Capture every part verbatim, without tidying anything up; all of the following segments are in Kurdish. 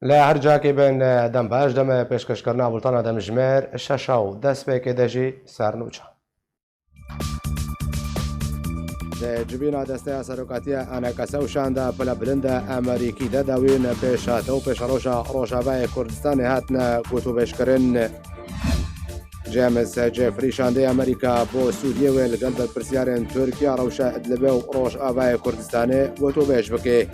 Li her cakê bin, dem baş, dem pêşkêşkirina bultana demjimêr şeşa û destpêkê de jî sernûça. Di civîna desteya serokatiya A N K S û şanda pile bilind e Amerîkî de dawîn pêşhate û pêşeroja Rojavayê Kurdistanê hatine gotûbêjkirin. James Jeffrey şandê Amerîka bo Sûriyê wê li gel berpirsiyarên Tirkiye rewşa Idlibê û Rojavayê Kurdistanê gotûbêj bike.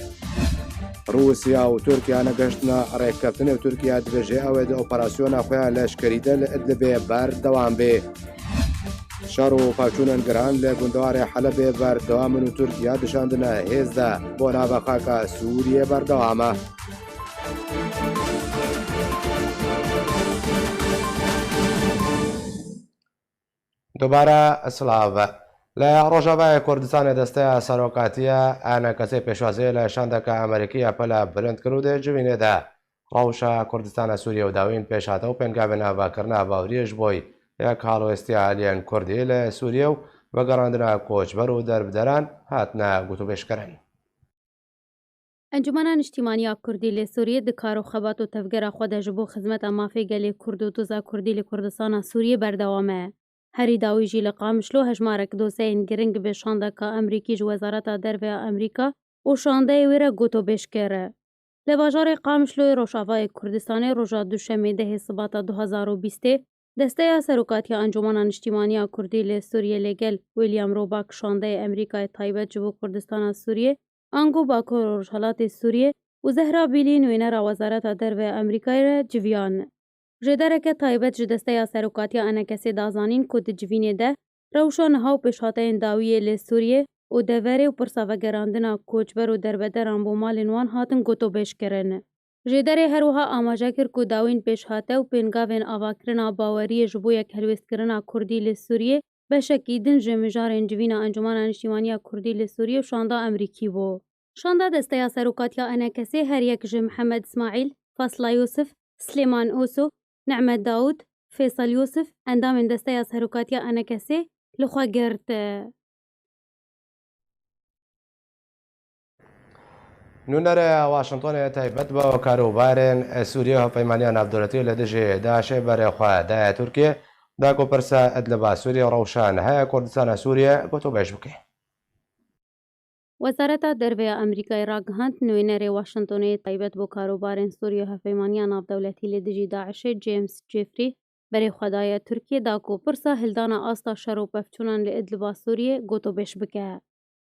Rûsya û Tirkiye negihiştine rêkeftinê û Tirkiye dibêje ew ê di operasyona xwe ya leşkerî de li Idlibê berdewam be. Şer û pevçûnên giran li gundewarê Helebê berdewam in û Tirkiye di şandina hêz de bo nava xaka Sûriyê berdewam e. Dubare silav. Li Rojavayê Kurdistanê desteya serokatiya A N K S'ê pêşwaziyê li şandeke Amerîkî ya pele bilind kir û di civînê de rewşa Kurdistana Sûriyê û dawîn pêşhate û pêngavên avakirina baweriyê ji bo yek halwestiya aliyên Kurdî li Sûriyê û vegerandina koçber û derbderan hatine gotûbêjkirin. Encûmena Niştîmanî ya Kurdî li Sûriyê di kar û xebat û tevgera xwe de ji bo xizmeta mafê gelê Kurd û doza Kurdî li Kurdistana Sûriyê berdewam e. Herî dawî jî li Qamişlo hejmarek dozeyên giring bi şandeka Amerîkî ji Wezareta Derve ya Amerîka û şandeyê wê re gotobêj kir. Li bajarê Qamişloyê Rojavayê Kurdistanê roja Duşemê dehê Sibata du hazar û bîstê, Desteya Serokatiya Encûmena Niştîmanî ya Kurdî li Sûriyê li gel William Roback şandeyê Amerîkayê taybet ji bo Kurdistana Sûriyê, ango Bakur û Rojhilatê Sûriyê û Zehra Bîlî nûênera Wezareta Derve ya Amerîkayê re civiyan. Jêdereke taybet ji Desteya Serokatiya A N K S'ê da zanîn ku di civînê de rewşa niha û pêşhateyên dawiyê li Sûriyê û deverê û pirsa vegerandina koçber û derbederan bo malên wan hatin gotobêjkirin. Jêderê her wiha amaje kir ku dawîn pêşhate û pêngavên avakirina baweriyê ji bo yekhelwêstkirina Kurdî li Sûriyê beşekî din ji mijarên civîna Encûmena Niştîmanî ya Kurdî li Sûriyê û şanda Amerîkî bû. Şanda Desteya Serokatiya A N K S'ê her yek ji Mihemed Îsmaîl, Fasla Yûsif, Silêman Oso, Nehmet Daûd, Fêsal Yûsif, endamên Desteya Serokatiya A N K S'ê li xwe girt. Nûnerê Washingtonê taybet bi karûbarên Sûriyê û hevpeymaniya navdewletî li dijî DAIŞê berê xwe daye Tirkiyê, da ku pirsa Idliba Sûriyê û rewşa niha ya Kurdistana Sûriyê gotûbêj bike. Wezareta Derve ya Amerîkayê ragihand, nûnerê Washingtonê taybet bo karûbarên Sûriyê û hevpeymaniya navdewletî li dijî DAIŞê James Jeffrey berê xwe daye Tirkiyê da ku pirsa hildana asta şer û pevçûnan li Idliba Sûriyê gotobêj bike.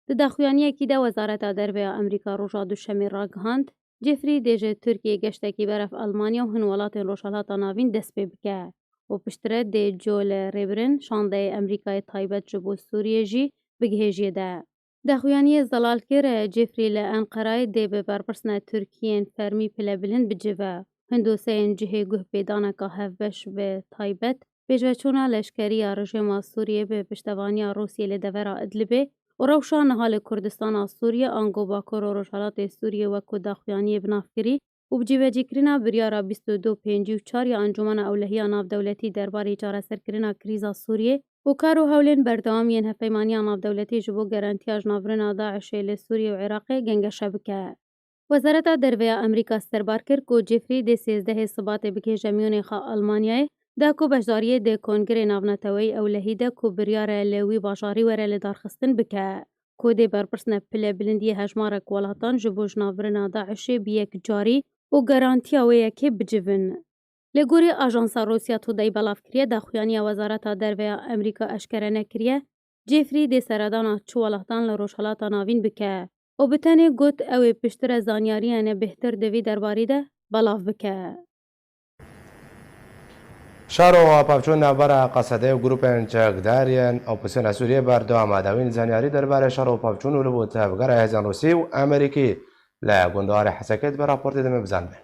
Di daxuyaniyekî de Wezareta Derve ya Amerîka roja Duşemê ragihand, Jeffrey dê ji Tirkiyê geştekî beref Almanya û hin welatên Rojhilata Navîn dest pê bike û piştre dê Joel Rayburn şandeyê Amerîkayê taybet ji bo Sûriyê jî bigihêjiyê de. Daxuyaniyê zelal kir, Jeffrey li Enqerayê dê bi berpirsna Tirkiyên fermî pilebilind bicive. Hin doseyên cihê guhpêdaneka hevbeş bi taybet, pêşveçûna leşkerî ya rejîma Sûriyê bi piştevaniya Rûsiyê li devera Idlibê û rewşa niha li Kurdistana Sûriyê, ango Bakur û Rojhilatê Sûriyê wek ku daxuyaniyê bi nav kirî û bi cîbecîkirina biryara bîst û du pêncî û çar ya Encûmena Ewlehiya Navdewletî derbarê çareserkirina krîza Sûriyê û kar û hewlên berdewam yên hevpeymaniya navdewletî ji bo garantiya jinavbirina DAIŞê li Sûriyê û Iraqê gengeşe bike. Wezareta Derve ya Amerîka serbar kir ku Jeffrey dê sêzdehê Sibatê bigihêje miyonê xwe Almanyayê, da ku beşdariyê di Kongrê Navneteweyî Ewlehî de ku biryar e li wî bajarî were lidarxistin bike, ku dê berpirsne pile bilindiyê hejmarek welatan ji bo jinavbirina DAIŞê bi yek carî û garantiya wê yekê bicivin. Li gorî Ajansa Rûsya Today belav kiriye, daxuyaniya Wezareta Derve ya Amerîka eşkere nekiriye, Jeffrey dê seredana çi welatan li Rojhilata Navîn bike û bi tenê got, ew ê piştre zanyariyene bêhtir di vî derbarî de belav bike. Şer û pevçûn navbera Qesedê û grûpên çekdar yên opozisyona Sûriyê berdewam e. Dawîn zanyarî derbarê şer û pevçûn û li bo tevgera hêzên Rûsî û Amerîkî li gundewarê Hesekê dibe raportê de me bizanibin.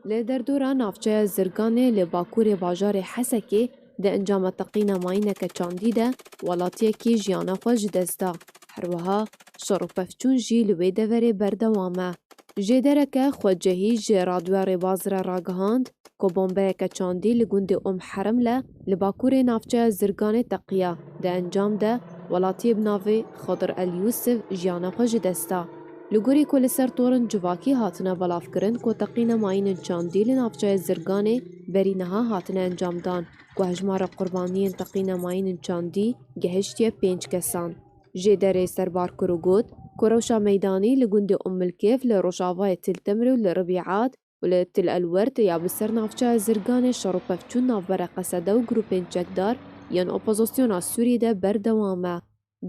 Li derdora navçeya Zirganê li bakurê bajarê Hesekê di encama teqîna mayîneke çandî de welatiyekî jiyana xwe ji dest da. Her wiha şer û pevçûn jî li wê deverê berdewam e. Jêdereke xwecihî ji Radyoya Rêbaz re ragihand, ku bombeyeke çandî li gundê Om Heremle li bakurê navçeya Zirganê teqiya. Di encam de welatiyê bi navê Xedir El Yûsif jiyana xwe ji dest da. Li gorî ku li ser torên civakî hatine belavkirin ku teqîna mayînên çandî li navçeya Zirganê berî niha hatine encamdan, ku hejmara qurbaniyên teqîna mayînên çandî gehiştiye pênc kesan. Jêderê Serbar Kuro got ku rewşa meydanî li gundê Ummilkêf li rojavayê Til Temrê û li Ribîat û li Til El Werd ya bi ser navçeya Zirganê şer û pevçûn navbera Qesede û grûpên çekdar yên opozisyona Sûriyê de berdewam e.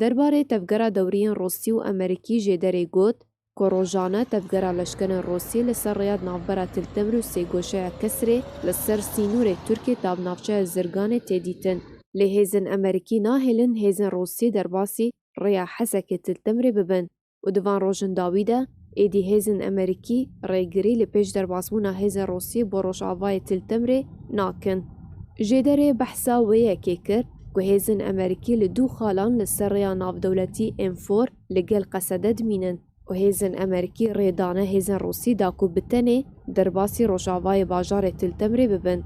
Derbarê tevgera dewriyên Rûsî û Amerîkî jêderê got ku rojane tevgera leşkerên Rûsî li ser rêya di navbera Til Temr û Sêgoşeya Kesrê li ser sînorê Tirkiyê ta bi navçeya Zirganê tê dîtin. Lê hêzên Amerîkî nahêlin hêzên Rûsî derbasî rêya Hesekê Til Temrê bibin û di van rojên dawî de êdî hêzên Amerîkî rêgirî li pêş derbasbûna hêzên Rûsî bo rojavayê Til Temrê nakin. Jêderê behsa wê yekê kir ku hêzên Amerîkî li du xalan li ser rêya navdewletî Enfor li gel Qesede dimînin û hêzên Amerîkî rê dane hêzên Rûsî da ku bi tenê derbasî rojavayê bajarê Til Temrê bibin.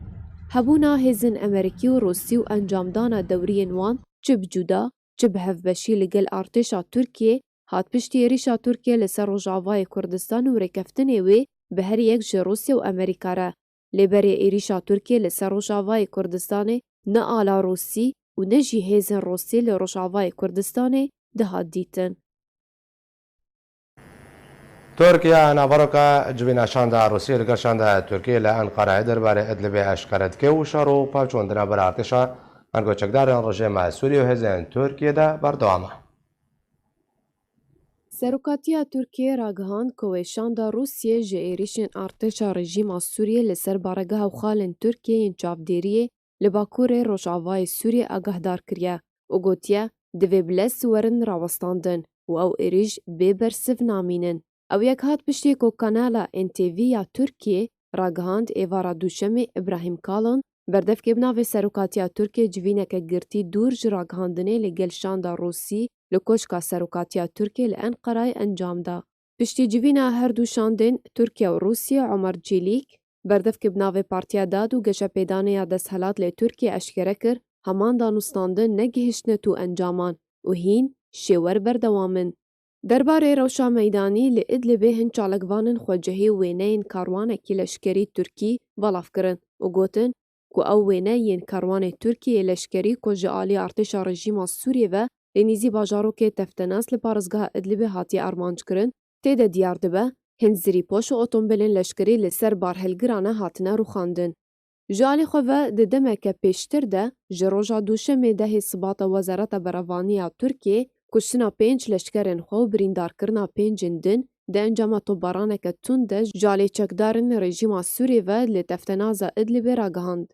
Hebûna hêzên Amerîkî û Rûsî û encamdana dewriyên wan çi bi cuda, çi bi hevbeşî li gel artêşa Tirkiyê hat piştî êrîşa Tirkiyê li ser Rojavayê Kurdistan û rêkeftinê wê bi her yek ji Rûsya û Amerîka re. Lê berê êrîşa Tirkiyê li ser Rojavayê Kurdistanê ne ala Rûsî û ne jî hêzên Rûsî li Rojavayê Kurdistanê dihat dîtin. Tirkiye naveroka civîna şanda Rûsiyê li gel şanda Tirkiyê li Enqerayê derbarê Idlibê eşkere dike û şer û pevçûn di navbera artêşa ango çekdarên rejîma Sûriyê û hêzên Tirkiyê de berdewam e. Serokatiya Tirkiyê ragihand ku wê şanda Rûsiyê ji êrîşên artêşa rejîma Sûriyê li ser baregeha û xalên Tirkiyê yên çavdêriyê li bakurê rojavayê Sûriyê agahdar kiriye û gotiye, divê bi lez werin rawestandin û ew êrîş bê bersiv namînin. Ew yek hat piştî ku kanala N T V ya Tirkiyê ragihand êvara Duşemê Îbrahîm Kalin, berdevkê bi navê Serokatiya Tirkiyê civîneke girtî dûr ji ragihandinê li gel şanda Rûsî li Koşka Serokatiya Tirkiyê li Enqerayê encam da. Piştî civîna her du şandên Tirkiye û Rûsiyê, Omer Çîlîk, berdevkê bi navê Partiya Dad û Geşepêdanê ya Desthilat lê Tirkiyê eşkere kir, heman danûstandin negihiştine tu encaman û hîn şêwer berdewam in. Derbarê rewşa meydanî li Idlibê hin çalakvanên xwecihî wêneyên karwanekî leşkerî Tirkî belav kirin û gotin ku ew wêne yên karwanê Tirkiyê leşkerî ku ji alî artêşa rejîma Sûriyê ve li nîzî bajarokê Teftenas li parêzgeha Idlibê hatiye armanckirin, tê de diyar dibe, hin zirîpoş û otomobilên leşkerî li ser barhilgirane hatine rûxandin. Ji alî xwe ve di demeke pêştir de, ji roja Duşemê dehê Sibata Wezareta Berevanî ya Tirkiyê kuştina pênc leşkerên xwe û birîndarkirina pêncên din di encama topbaraneke tund de ji alî çekdarên rejîma Sûriyê ve li teftenaza Idlibê ragihand.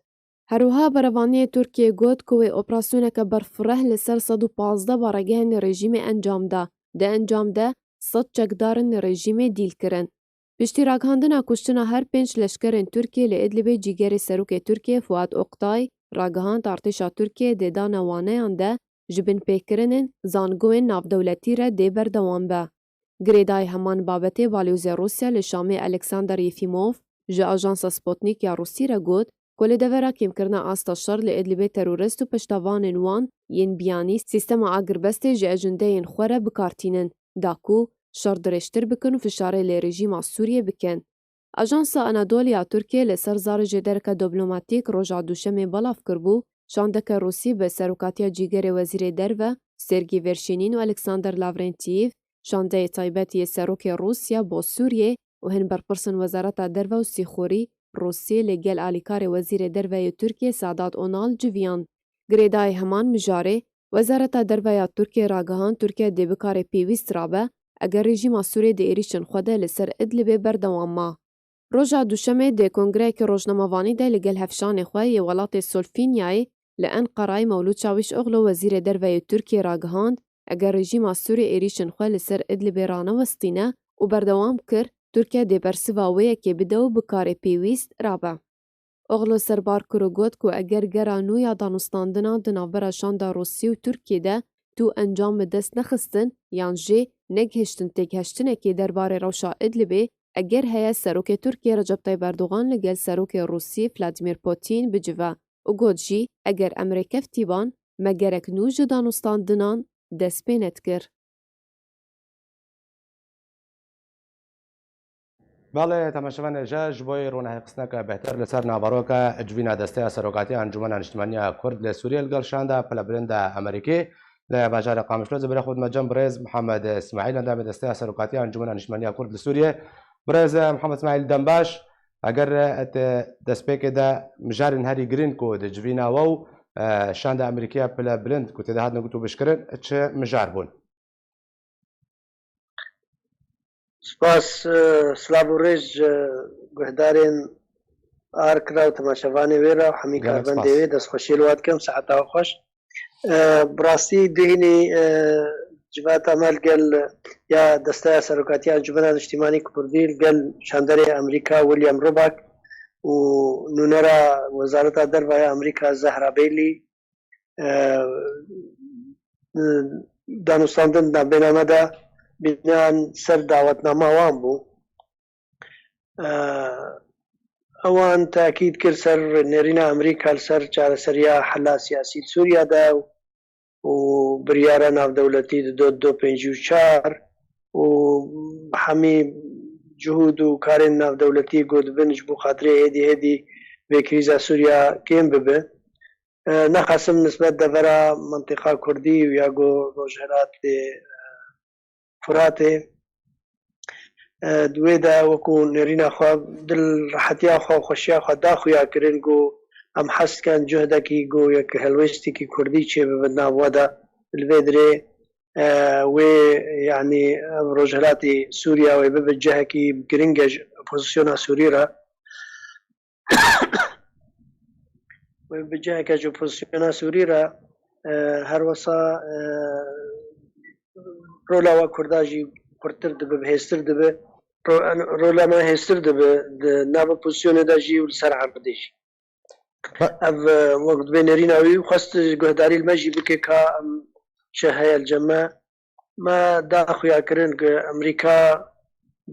Her wiha berevaniyê Tirkiyê got ku wê operasyoneke berfireh li ser sed û pazdeh baregehên rejîmê encam da. Di encam de sed çekdarên rejîmê dîl kirin. Piştî ragihandina kuştina her pênc leşkerên Tirkiyê li Idlibê, cîgerê serokê Tirkiyê Fuat Oktay ragihand, artêşa Tirkiyê di dane waneyan de ji binpêkirinên zangoyên navdewletî re dê berdewam be. Girêdayî heman babetê, balyozê Rûsya li Şamê Alexander Yefimov ji ajansa Sputnik ya Rûsî re got ku li devera kêmkirina asta şer li Idlibê terorist û piştevanên wan yên biyanî sîstema agirbestê ji ejindeyên xwe re bi kar tînin, da ku şer dirêjtir bikin û fişarê li rejîma Sûriyê bikin. Ajansa Anadolu ya Tirkiyê li ser zarê jêdereke diplomatîk roja Duşemê belav kiribû, şandeke Rûsî bi serokatiya cîgerê wezîrê derve Sergî Verşînîn û Alexander Lavrentîyev, şandeyê taybet yê serokê Rûsya bo Sûriyê û hin berpirsên Wezareta Derve û Sîxorî Rûsiyê li gel alîkarê wezîrê derve yê Tirkiyê Sedat Onal civiyan. Girêdayî heman mijarê, Wezareta Derve ya Tirkiyê ragihand, Tirkiye dê bikare pêwîst rabe, eger rejîma Sûriyê di êrîşên xwe de li ser Idlibê berdewam ma. Roja Duşemê di kongreyeke rojnamevanî de li gel hevşanê xwe yê welatê Solfînyayê li Enqerayê Mewlûd Çawîşoglu, wezîrê derve yê Tirkiyê ragihand, eger rejîma Sûriyê êrîşên xwe li ser Idlibê ranewestîne û berdewam kir, Tirkiye dê bersiva wê yekê bide û bi karê pêwîst rabe. Oglu Serbar kir û got ku eger gera nû ya danûstandina di navbera şanda Rûsî û Tirkiyê de tu encam bi dest nexistin yan jî negihiştin têgihiştinekê derbarê rewşa Idlibê, eger heye, serokê Tirkiyê Recep Tayyip Erdogan li gel serokê Rûsî Vladimir Putin bicive û got jî, eger em rêkeftiban, me gerek nû ji danûstandinan dest pê nedikir. Belê, temaşevanê hêja, ji bo rûnehêxistineke bêhtir li ser naveroka civîna Desteya Serokatiya Encûmena Niştimaniya Kurd li Sûriyê li gel şanda pilebilind a Amerîkê li bajarê Qamişlo, ez ê bi rê xwe bidime cem birêz Mihemed Îsmaîl, endamê Desteya Serokatiya Encûmena Niştimaniya Kurd li Sûriyê. Birêz Mihemed Îsmaîl, dem baş. Eger di destpêkê de mijarên herî girîng ku di civîna we û, e, şanda Amerîkê ya pilebilind ku tê de hatine gotûbêjkirin, çi mijar bûn? Spas, e, silav û rêz ji guhdarên Arkra û temaşevanê wê re û hemî Gelek karbendê spas. Wê, destxweşiyê li we dikim, saeta we xweş. E, bi rastî duhînî, e, civata me li gel ya Desteya Serokatiya Encûmena Niştîmanî Kurdî li gel şanderê Amerîka William Roback û nûnera Wezareta Derve ya Amerîka Zehra Bailey, e, e, danûstandin navbêna me de bînan ser dawetnama wan bû. E, ewan tekîd kir ser nêrîna Amerîka li ser çareseriya hela siyasî li Sûriya de û biryara navdewletî di do, do pêncî û çar û hemî cihûd û karên navdewletî ku dibin ji bo xatirê hêdî hêdî vê krîza Sûriya kêm bibe. E, nexasim nisbet devera mintiqa Kurdî û ya ku Rojhilatê, e, Firatê, e, di wê de wekû nêrîna xwe, dil rehetiya xwe, xweşiya xwe da xuya kirin ku em hez dikin cuhdekî ku yek helwêstekî Kurdî çêbibe di nav we de. Li vê dirê, e, wê, yanî ev Rojhilatê Sûriya wê bibe cihekî giring e ji opozisyona Sûrî re. Wê bi ciheke ji opozisyona Sûrî re, e, her wesa, e, rola we Kurda jî xurttir dibe, bihêztir dibe. Ro-, rola me hêztir dibe di nav opozisyonê de jî û li ser erdê jî. Ba- Ev, e, wek dibê nêrîna wî xwest guhdarî li me jî bike ka em çi heye li cem me. Me da xuya kirin ku Amerîka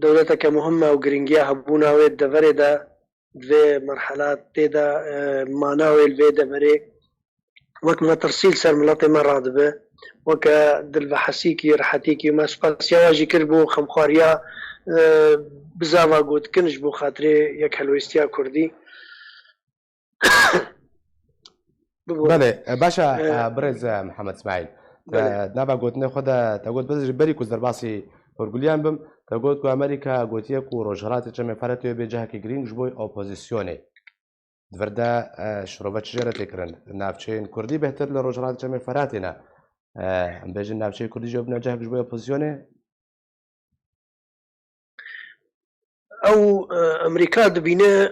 dewleteke muhim e û giringiya hebûna wê di deverê de, di vê merhela tê de, e, mana wê li vê deverê wek metirsî li ser miletê me radibe, weke dilvehesîkî, rehetîkî. Me spasiya we jî kir bo xemxwariya, e, bizava gotikin ji bo xatirê yekhelwêstiya Kurdî. Bibû. Belê, e, baş e, E, e, birêz, e, Mihemed Îsmaîl. Te Belê. nava gotinê xwe de te got, bes ji berî ku ez derbasî hûrgiliyan bim, te got ku Amerîka gotiye ku Rojhilatê Çemê Firatê wê bê cihekî girîng ji bo opozisyonê. Di vir de, e, şirove çi jê re tê kirin? Navçeyên Kurdî bêhtir li Rojhilatê Çemê Firatê ne. E, em bêjin navçeyê Kurdî jî bibine cihek ji bo opozisyonê? Ew, e, Amerîka dibîne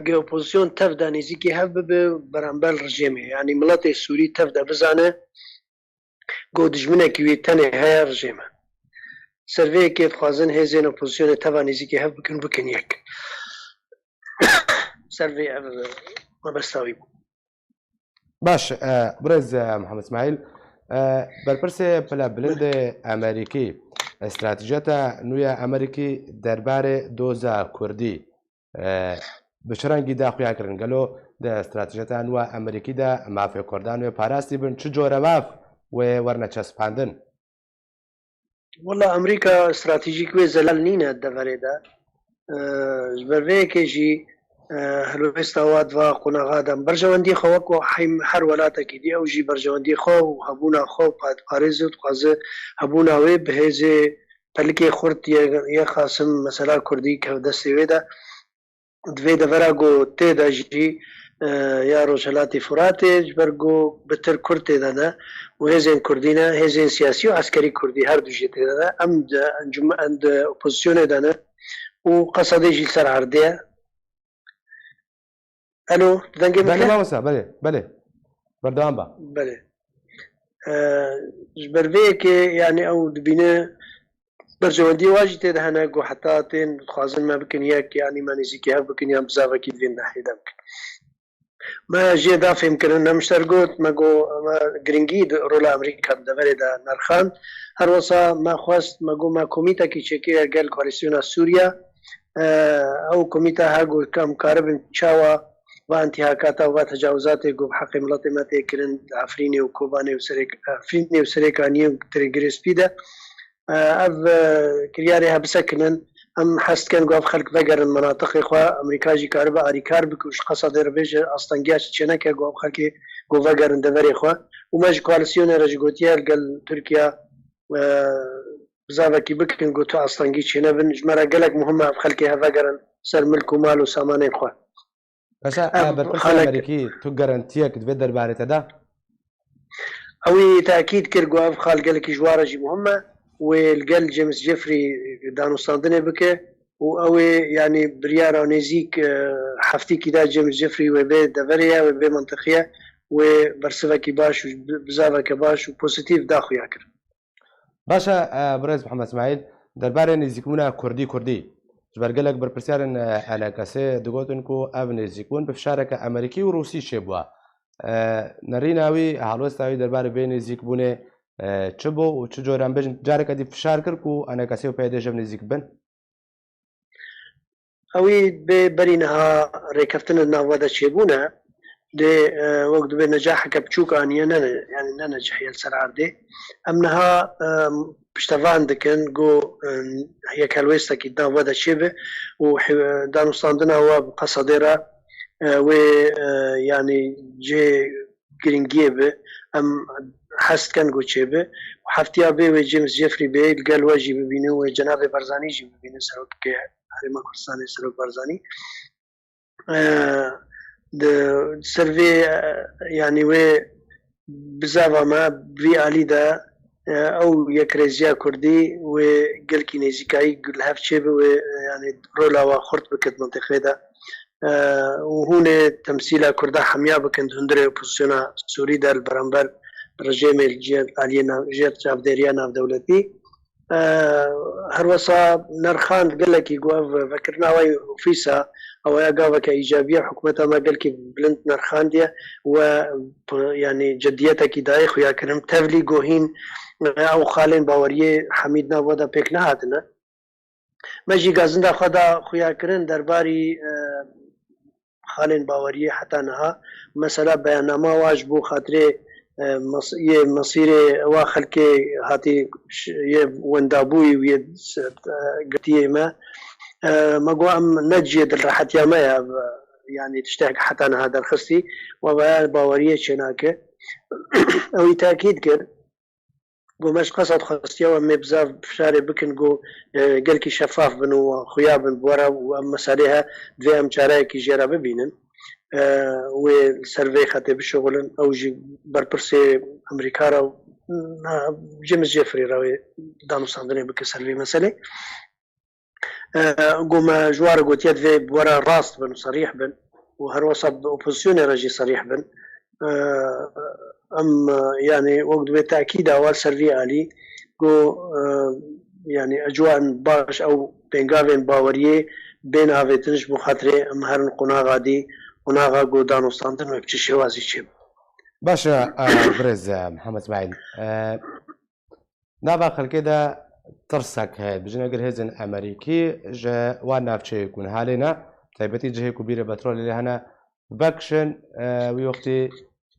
ku opozisyon tev de nêzîkî hev bibe beramber rejîmê. Yanî miletê Sûrî tev de bizane ku dijminekî wî tenê heye, rejîm e. Ser vê yekê dixwazin hêzên opozisyonê teva nêzîkî hev bikin, bikin yek. Ser vê ev mebesta wî bû. Baş, e, birêz, e, Mihemed Îsmaîl, e, berpirsê pilebilindê Amerîkî, stratejiyeta nû ya Amerîkî derbarê doza Kurdî, e, bi çi rengî da xuya kirin? Gelo di stratejiyeta nû ya Amerîkî de mafê Kurdan wê parastî bin, çi cure maf wê werine çespandin? Wela Amerîka stratejîk wê zelal nîne deverê de. E, ji ber vê yekê jî, e, helwêsta wa di va qonaxa de berjewendiyê xwe wek heym her welatekî dî, ew jî berjewendiyê xwe û hebûna xwe pa-, diparêze û dixwaze hebûna wê bi hêzê pelikê xurt yê, yê Qasim mesela Kurdî keve destê wê de. Di vê devera ku tê de jî, e, ya Rojhilatê Furatê, ji ber ku bitir Kurd tê de ne û hêzên Kurdî ne, hêzên siyasî û eskerî Kurdî her du jî tê de ne. Em di encûm-, em di opozisyonê de ne û Qesedê jî li ser erdê ye. Elo, dengê min Belê, tê? Mamosta, belê, belê. Berdewam be. Belê. E, ji ber vê yekê, yanî ew dibîne berjewendiyê wa jî tê de hene ku heta tên dixwazin me bikin yek, yanî me nêzîkî hev bikin yan bizavekî di vê nehê de bikin. Me jê da fêhmkirin, em ji te re got, me got, me giringî di rola Amerîka di deverê de nerxand. Her wisa me xwest, me got, me komîtekî çêkiriye gel Koalîsyona Sûriye. E, ew komîte her got, em karibin çawa va întîhakata û va tecawizatê ku bi heqê miletê me tê kirin di Efrînê û Kobanê û Serêk-, Efrînê û Serêkaniyê û Tirê Girê Spî de, e, ev, e, kiryarê he bisekinin, Em hez dikin ku ev xelk vegerin menatiqê xwe, Amerîka jî karibe arîkar bike û ji Qesedê re bêje astengiya çêneke ku ev xelkê ku vegerin deverê xwe. Û me ji koalîsyonê re jî gotiye li gel Tirkiye, e, bizavekî bikin ku tu astengî çênebin. Ji me re gelek muhim e ev xelkê hev vegerin ser milk û mal û samanên xwe. Mesela, Em e, berpirsê xalek- Amerîkî tu garantiyek di vê derbarê te da? Ewî tekîd kir ku ev xal gelekî ji wan re jî muhim e. Wê li gel James Jeffrey danûstandinê bike û ew ê, yanî, biryara nêzîk, e, heftîkî de James Jeffrey wê bê deverê ye, wê bê mentiqî ye, wê bersivekî baş û bi-, bizaveke baş û pozîtîf da xuya kir. Baş e, e, birêz Mihemed Îsmaîl, derbarê nêzîkbûna Kurdî-Kurdî, ji ber gelek berpirsiyarên, e, Enekesê digotin ku ev nêzîkbûn bi fişareke Amerîkî û Rûsî çêbûye. E, nerîna wî, helwesta wî derbarê vê nêzîkbûnê, e, çi bû û çi coran bêjin, careke dî fişar kir ku Enekesê û P Y D ji hev nêzîk bin? Ewî bê berî niha rêkeftinên di nav we de çêbûne, dê, e, wek dibê necaheke biçûk aniye, ne, ne, yanî ne necihî ye li ser erdê. Em niha, e, piştevan dikin ku, e, yek helwêstekî di nav we de çêbe û he-, danûstandina we bi Qesedê re, e, wê, e, yanî cihê girîngiyê be. Em hez dikin ku çêbe. Û heftiya bê wê James Jeffrey bê, li gel we jî bibînin, wê cenabê Barzanî jî bibînin, serokê Herêma Kurdistanê, Serok Barzanî. E, di ser vê, e, yanî wê bizava me vî alî de, e, ew yekrêziya Kurdî wê gelkî nêzîkayî li hev çêbe, wê, e, yanî rola we xurt bike di mintîqê de. E, û hûn ê temsîla Kurda hemiya bikin di hundirê opozisyona Sûrî de li beramber rejêmê li cihê aliyê nav-, jêr çavdêriya navdewletî. E, her wesa nerxand gelekî ku ev vekirina we ofîsa, ew ya gaveke îcabî ye, hikûmeta me gelkî bilind nerxandiye we, p-, yanî cediyetekî dayê xuyakirin. Tevlî ku hîn, e, ew xalên baweriyê hemî di nav we de pêk nehatine. Me jî gazinda xwe da xuyakirin derbarî, e, xalên baweriyê heta niha. Mesela beyannama wa ji bo xatirê, e, mes-, yê mesîrê wa xelkê hatî ş-, yê wendabûyî û yê s-, e, girtiyê me. E, me got em ne cihê dilrehetiya me ye, e, yanî tiştek heta niha derxistî, we beyan baweriyê çênake. Ewî tekîd kir. Ku me ji qesa dixwestiye em ê bizav fişarê bikin ku, e, gelkî şefaf bin û xuya bin bi we re û em meselê he divê em çareyekî jê re bibînin. E, wê li ser vê xetê bişuxulin. Ew jî berpirsê Amerîka re, na, James Jeffrey re wê danûstandinê bike ser vê meselê. E, ku me ji wan re gotiye divê bi we re rast bin û serîh bin û her wesa bi opozisyonê re jî serîh bin. E, em, e, yanî wek divê tekîda we li ser vî alî ku, e, yanî ecwan baş ew pêngavên baweriyê bên avêtin ji bo xatirê em herin qonaxa dî, qonaxa ku danûstandin wek çi şêwazî çêbe. Baş e, e, birêz, e, Mihemed Îsmaîl. E, Nava xelkê de tirsek heye. Bijin eger hêzên Amerîkî ji wan navçeyê ku niha lê ne, taybetî cihê ku bîrê petrolê lê hene, vekişin, e, wî wextî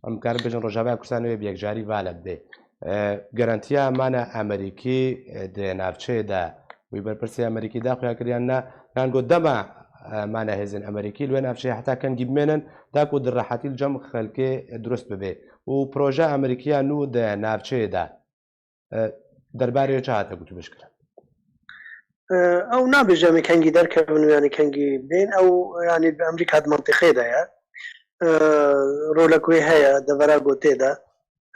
em karin bijin Rojavaya Kurdistanê wê bi yekcarî vala bidê. E, garantiya mana Amerîkî, e, di navçeyê de wî berpirsê Amerîkî da xuya kiriyan ne, yan got dema, e, mana hêzên Amerîkî li wê navçeyê heta kengî bimênin, da ku di rehetî li cem xelkê durust bibe. Û proje Amerîkiya nû di navçeyê de E, derbarê çi hate gotûbêjkirin? E, ew nabêje em ê kengî derkevin û yanî kengî bên. Ew yanî bi Amerîka di mintîqê de ye. E, rolek wê heye, devera gotê de.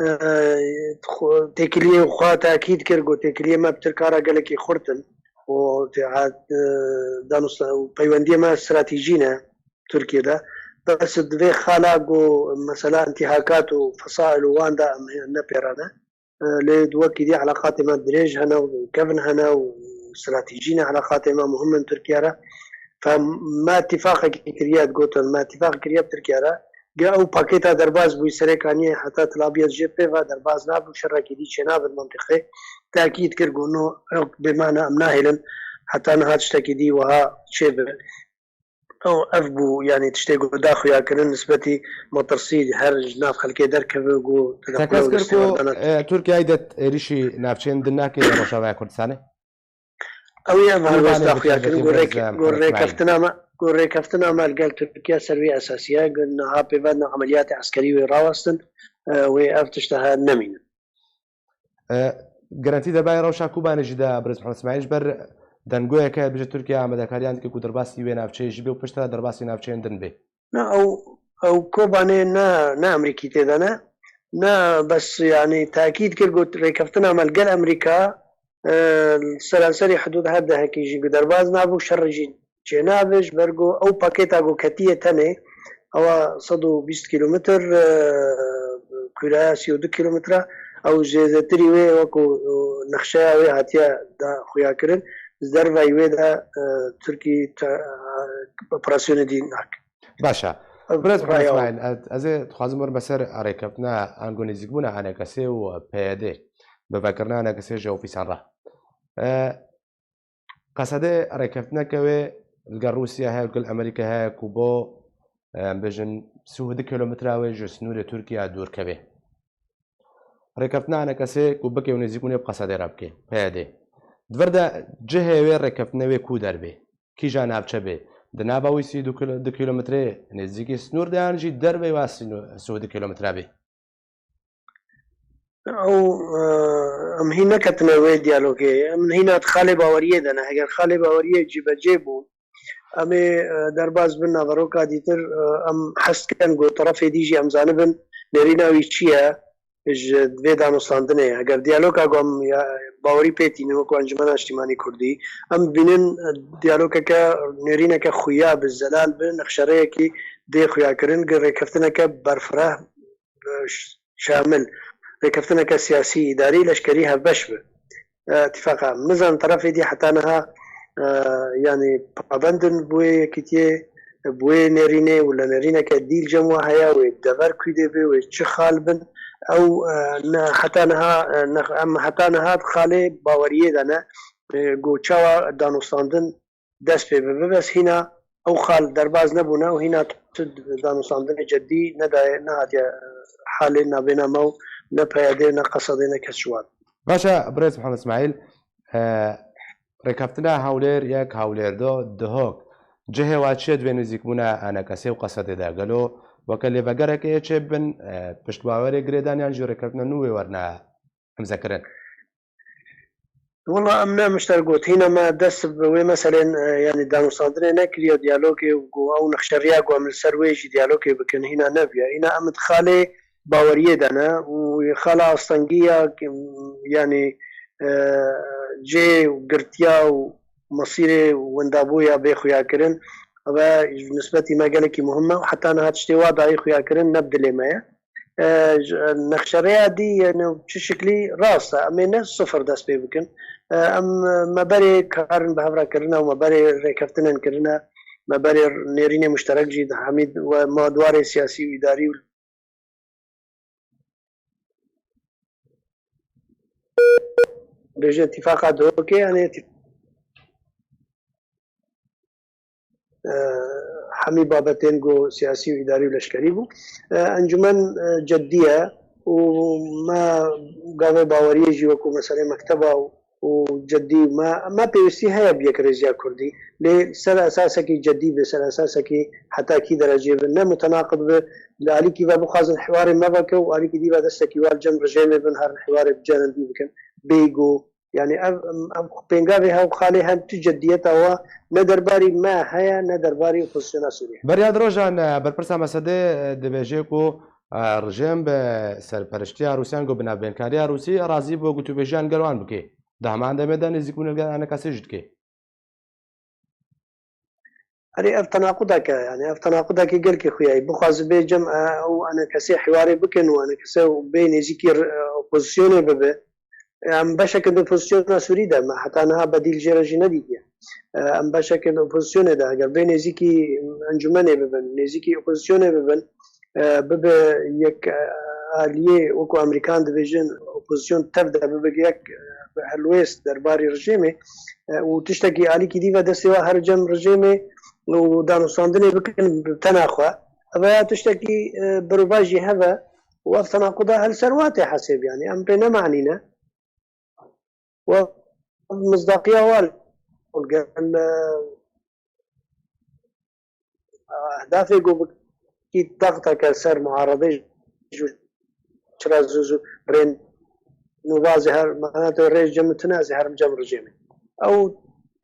E, xwe, têkiliyê xwe tekîd kir, got, têkiliyê me bi Tirka re gelekî xurt in û tê-, e, danûsta-, û peywendiyê me stratejî ne Tirkiye de. Bes di vê xala ku mesela intîhakat û fesail û wan de em ne pê re ne. E, lê di wekî dî eleqatê me dirêj hene û kevin hene û stratejî ne, eleqatê me muhim in Tirkiye re. Fe me îtîfaqekî kiriye, digotin, me îtîfaq kiriye bi Tirkiye re. Ge ew pakêta derbas bûyî serê kaniyê heta Tel Abyad jê pê ve derbas nabû, şerekî dî çênabin mintîqê. Tekîd kir ku no, ew bêmane em nahêlin heta niha tiştekî dî wiha çêbe. Ew, ev bû, yanî tiştê ku da xuyakirin nisbetî metirsî her ji nav xelkê derkeve ku Te tedexule kes û kir ku, destêwerdana. E, Tirkiyeyê de êrîşî navçeyên din nake ya Rojavaya Kurdistanê? Ew ê ev helwesta xuya kirin, got rêkeftina me, got rêkeftina me li gel Tirkiye ser vê esasî ye, got niha pêve ne emeliyatê eskerî wê rawestin, e, wê ev tişt he nemînin. E, Gerentî derbarê rewşa Kobanê jî da birêz Mihemed Îsmaîl, ji ber dengûyeke bêje Tirkiye amadekariyan dike ku derbasî wê navçeyê jî bê û piştre derbasî navçeyên din bê. Na ew, ew Kobanê ne, ne Amerîkî tê de ne. Ne bes, yanî, tekîd kir, got rêkeftina me li gel Amerîka, e, seranserî hidûd her dehekî jî ku derbas nabû, şer jî çênabe, ji ber ku ew pakêta ku ketiye tenê, ewa sed û bîst kîlometr, e, kûreya sî û du kîlometre, ew zêdetirî wê wekû, e, nexşeya wê hatiye da xuyakirin, ji derveyî wê de, e, Tirkî te-, e, operasyonê dî nake. Baş e. Birêz Mihemed Îsmaîl, ez, ez ê dixwazim werim ser rêkeftina ango nêzîkbûna A N K S ê û P Y D, bi vekirina A N K S ê ji ofîsan re. E, Qesedê rêkeftineke wê li gel Rûsya heye, li gel Amerîka heye ku bo, em bêjin, sî û du kîlometre wê ji sînorê Tirkiye dûr keve. Rêkeftina A N K S ê ku bike û nêzîkbûnê bi Qesedê re bike, P Y D. Di vir de cihê wê rêkeftinê wê ku derbê, kîja navçe bê, di nava wî sî û du kîlo-, du kîlometrê nêzîkî sînor de yan jî derveyî wa sîno-, sî û du kîlometre bê? Ew, e, em hîn neketine wê diyalogê. Em hîna di xalê baweriyê de ne. Eger xalê baweriyê cîbecê bû, em ê, e, derbas bin naveroka dîtir, e, em hez dikin ku terefê dî jî em zanibin nêrîna wî çi ye ji vê danûstandinê. Eger diyaloga ku em ya bawerî pê tînin wekî Encûmena Niştîmanî Kurdî, em dibînin, e, diyalogeke, nêrîneke xuya bi, zelal bi, nexşereyekî dê xuyakirin, gi rêkeftineke berfireh, e, ş-, şamil, rêkeftineke siyasî, îdarî, leşkerî hevbeş bi. E, îtîfaqa min zan terefê dî heta niha, e, yanî pabend in bi wê yekîtiyê, bi wê nêrînê û li nêrîneke dî li cem we heye, wê dever kûdê be, wê çi xal bin. Ew, e, ne, heta niha, e, ne, em heta niha di xalê baweriyê de ne, e, ku çawa danûstandin dest pê bibe, bes hîna ew xal derbas nebûne û hîna tu danûstandinê cedî nedaye, nehatiye, e, halê nabêna me û ne P Y D, ne Qesedê, ne kes ji wan. Baş e, birêz Mihemed Îsmaîl, e, rêkeftina Hewlêr yek, Hewlêr du, Duhok, cihê wa çi ye di vê nêzîkbûna A N K S ê û Qesedê de? Gelo weke lêvegerekê yê çêbibin, e, piştbawerê girêdan yan jî rêkeftina nû wê werine îmzekirin? Wela em ne mişter got. Hîna me dest bi wê meselên, e, yanî danûstandinê nekiriye, diyalogê û ku ew nexşeriya ku em li ser wê jî diyalogê bikin, hîna nebiya. Hîna em di xalê baweriyê de ne û xala astengî ya, yanî, e, cê û girtiya û mesîrê wendabûya bê xuyakirin, ev e ji nisbetî me gelekî muhim e û heta niha tiştê wa dayî xuyakirin ne bi dilê me ye. E, ji, nexşereya dî, yani, çi şiklî rast e. Em ê ne sifir dest pê bikin. E, em, me berê karin bi hev re kirine û me berê rêkeftinên kirine, me berê nêrînê muşterek jî di hemî we ma di warê siyasî û îdarî û bêje îtîfaqa Duhokê, yani, e, hemî babetên ku siyasî û îdarî û leşkerî bû. E, encûmen, e, cedî ye û me gavê baweriyê jî wekû meselê mekteba û, û cedî me, me pêwîstî heye bi yekrêziya Kurdî. Lê ser esasekî cedî be, ser esasekî heta kî derecê be, ne mutenaqid be, li alîkî ve bixwazin hiwarê me veke û alîkî dî ve destekî wan cem rejêmê bin, herin hiwarê bi cerendî bikin. Bêyî ku Yani ev, ev pêngavê hev xalê hem tu ceddiyeta wa ne derbarî me heye ne derbarî opozisyona Sûriyê. Beryad Rojan, e, berpirsa Mesedê, e, dibêje ku, e, rejim bi serperiştiya Rûsyan ku bi navbênkariya Rûsî razî bû gotûbêjiyan gel wan bike. Di heman demê de nêzîkbûn li gel A N K S jî dike. Erê, ev tenaqudek e, yani ev tenaqudekî gelkî xuya ye. Bixwaze bê cem, e, û A N K S hiwarê bikin û A N K S bê nêzîkî r-, e, opozisyonê bibe. Em beşeke di opozisyona Sûrî de me heta niha bedîl jê re jî nedîtiye. E, em beşeke di opozisyonê de eger bê nêzîkî encûmenê bibin, nêzîkî opozisyonê bibin, e, bibe yek, e, aliyê, wekû Amerîkan dibêjin, opozisyon tev de bibe yek, e, helwêst derbarî rejîmê, e, û tiştekî alîkî dî ve destê we her cem rejîmê û danûstandinê bikin bi tena xwe. Ev ya tiştekî, e, berovajî heve û ev tenaquda her ser wa tê hesêb, yanî em pê nemanîne. Û ev misdaqiya wan gel, e, ehdafê ku bikî daxteke ser muaredê ji çira zû zû rên nûvazê her, mana tu rêj cem tune ez ê herim cem rejêmê. Ew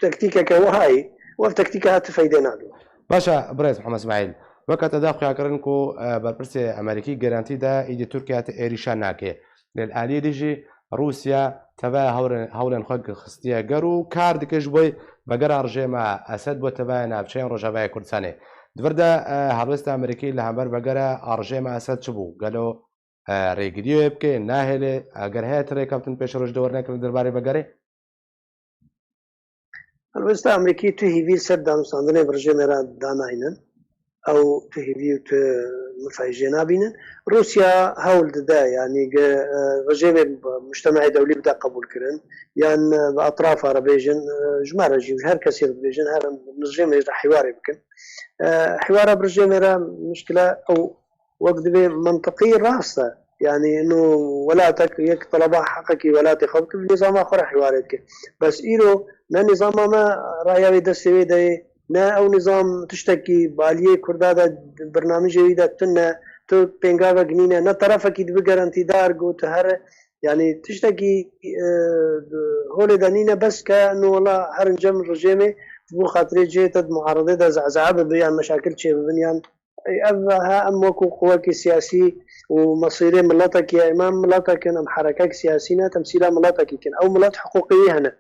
tektîkeke wahayî, û ev tektîke ha tu feydê nade. Baş e, birêz Mihemed Îsmaîl. Weke te da xuyakirin ku, e, berpirsê Amerîkî garantî de îdî Tirkiye ti êrîşa nake. Lê li aliyê dî jî Rûsya tevaya hewlên, hewlên xwe xistiye ger û kar dike ji bo vegera rejêma Esed bo tevaya navçeyên Rojavayê Kurdistanê. Di vir de, e, helwesta Amerîkî li hember vegera rejêma Esed çi bû? Gelo, e, rêgiriyê wê bike, nahêle, eger heye ti rêkeftin pêşeroj de wernekirin derbarê vegerê? Helwesta Amerîkî tu hîvî li ser danûstandinê bi rejêmê re danaynin. Ew tu hîvî û tu mifayî jê nabînin. Rûsya hewl dide, yanî ge, e, rejêmê mujtemeyê dewlî bide qebûlkirin, yan, e, bi etrafa re bêjin, e, ji me re jî, ji her kesê re dibêjin, her rejêmê re hîwarê bikin. E, hîwara bi rejêmê re mişkile ew wek dibê mentiqî rast e. Yanî ino welatek yek teleba heqekî welatê xwe bike, bi nîzama xwe re hîwarê dike. Bes îro ne nîzama me raya wê destê wê de ye, ne ew nîzam tiştekî baliyê Kurda de birnamijê wî de tune, tu pêngavek nîne, ne terefekî dibi garantîdar got tu here, yanî tiştekî, e, holê de nîne, bes ke no wela herin cem rejêmê ji bo xatirê cihê te di muaredê de zehzehe bibe yan meşakil çêbibin yan Ev ha em wekî quwekî siyasî û mesîrê miletekî ye. Em, em miletek in, em herekek siyasî ne, temsîla miletekî kin. Ew milet hiqûqê wî hene.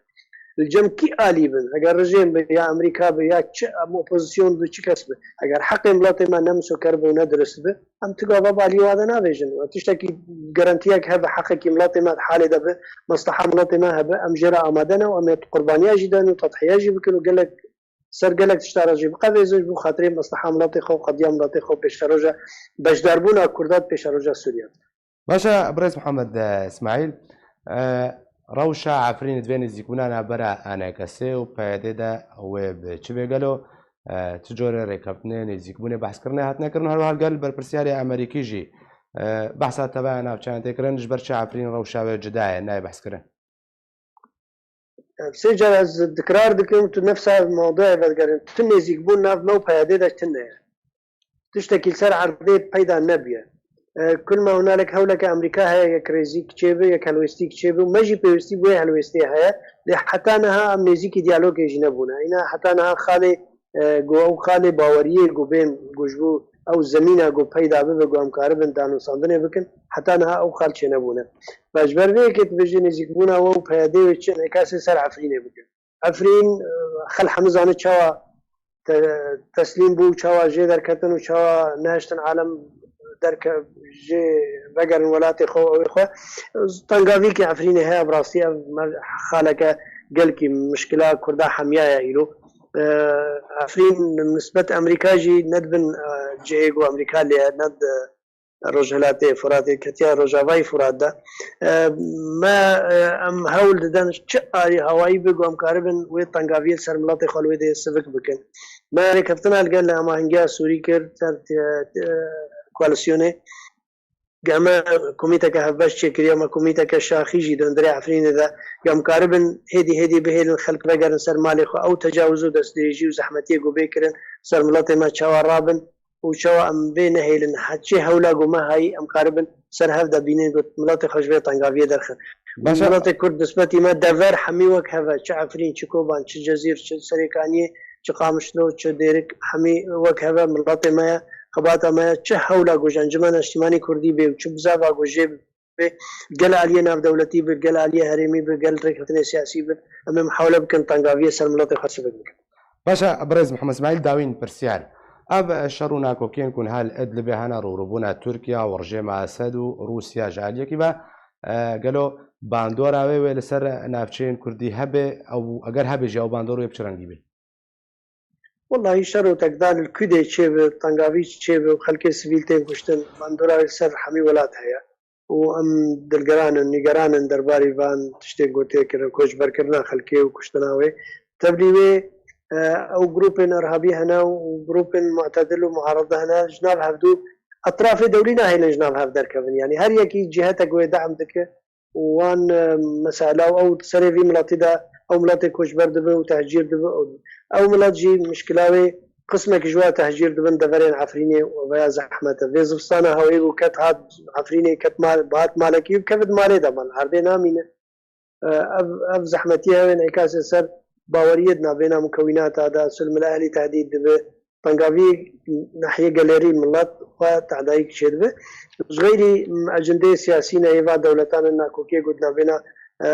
Li cem kî alî bin? Eger rejîm be, ya Amerîka be, ya çi, em opozîsyon be, çi kes be. Eger heqê miletê me ne misoker be û ne dirist be, em tu gava bi alî wa de navêjin. Tiştekî garantiyek hebe, heqekî miletê me di halê de be, mesleha miletê me hebe, em jê re amade ne û em ê qurbaniya jî den û tedhiya jî bikin û gelek ser gelek tişta re jî biqevêzin ji bo xatirê mesleha miletê xwe û qediya miletê xwe û pêşeroja beşdarbûna Kurda di pêşeroja Sûriye de. Baş e, birêz Mihemed, e, Îsmaîl, e, rewşa Efrînê di vê nêzîkbûna navbera ENKSê û PYDê de wê bi çi bê gelo? E, çi corê rêkeftinê, nêzîkbûnê behskirinê hatine kirin, her wiha li gel berpirsiyarê Amerîkî jî, e, behsa teveya navçeyan tê kirin, ji ber çi Efrîn rewşa wê cuda ye, nayê behskirin? Sê car ez dikrar dikim, tu nefsa mewduê vedigerin. Tu nêzîkbûn nav me û PYDê de tune ye. Tiştekî li ser erdê peyda nebiye. E, kul me hunalek hewleke Amerîka heye, yek rêzî kiçê be, yek helwêstî kiçê be û me jî pêwîstî bi wê helwêstê heye. Lê heta niha em nêzîkî diyalogê jî nebûne. Îna heta niha xalê, e, ku ew xalê baweriyê ku bên ku ji bo ew zemîna ku peyda bibe ku em karibin danûstandinê bikin, heta niha ew xal çênebûne. Ve ji ber vê yekê dibêje nêzîkbûna we û PYDê wê çi enîkasê ser Efrînê bike. Efrîn, e, xel hemû zane çawa te-, teslîm bû, çawa jê derketin û çawa nehiştin alem derke-, jê vegerin welatê xwe û ew ê xwe. Tengavîkê Efrînê heye, bi rastî ev mer-, xaleke gelkî mişkila Kurda hemiya ye îro. E, Efrîn nisbet Amerîka jî nedibin, e, cihê ku Amerîka lê ye, ne di Rojhilatê Furatê, ketiye Rojavayê Furat de. E, me, e, em hewl didin çi alî hawayî be ku em karibin wê tengaviyê li ser miletê xwe li wê dê sivik bikin. Me rêkeftina li gel hemahengiya Sûrî kir ser, e, e, koalîsyonê. Ge me komîteke hevbeş çêkiriye, me komîteke şaxî jî di hundirê Efrînê de. Ge em karibin hêdî hêdî bihêlin xelk vegerin ser malê xwe. Ew tecawiz û destdirêjî û zehmetiyê ku bê kirin ser miletê me çawa rabin û çawa em vê nehêlin. He-, çi hewla ku me hayî em karibin ser hev de bînin ku miletê xwe ji vê tengaviyê derxin. Baş e. Miletê Kurd nisbetî me dever hemî wek hev e. Çi Efrîn, çi Koban, çi Cezîr, çi Serêkaniyê, çi Qamişlo, çi Dêrik, hemî wek hev e. Miletê me ye, xebata me ye. Çi hewla ku ji Encûmena Niştimanî Kurdî bê û çi bizava ku jê bê, gel aliyê navdewletî be, gel aliyê herêmî be, gel rêkeftinê siyasî be, em ê muhawele bikin tengaviyê ser miletê xwe sivik bikin. Baş e, birêz Mihemed Îsmaîl, dawîn pirsiyar. Ev şer û nakokiyên ku niha li Idlibê hene, rûrûbûna Tirkiye û rejêma Esed û Rûsya ji aliyekî ve, e, gelo bandora wê wê li ser navçeyên Kurdî hebe, ew, eger hebe jî ew bandor wê bi çi rengî be? Wellahî şer û tekdar li Kudê çêbe, tengavî çêbe û xelkê sivîl tên kuştin, bandora wê li ser hemî welat heye. Û em dilgeran in, nîgeran in derbarî van tiştên ku tê kirin, koçberkirina xelkê û kuştina wê. Tevlî wê, e, ew grûpên irhabî hene û grûpên mu'tedil û muarede hene, ji nav hevdû etrafê dewlî nahêlin ji nav hev derkevin. Yanî her yekî cihetek wê de'm dike û wan, e, mesela ew serê vî miletî de Ew miletê koçber dibe û tehcîr dibe. Ew milet jî mişkila wê qismek ji wa tehcîr dibin deverên Efrînê û veya zehmet e. Vê zivistana hewê bû ket hat Efrînê ket mal, hat malekî û kevit malê de mal. Erdê namîne. Ev, ev zehmetî hewên êkasê ser baweriyê di navbêna mukewînata de, sulmil ehlî tehdîd dibe. Tengaviyê nehiyê gelêrî milet xwe tehdayîk çêdibe. Ji xeyrî ecindeyê siyasî ne yê va dewletan in nakokiyê ku di navbêna, e,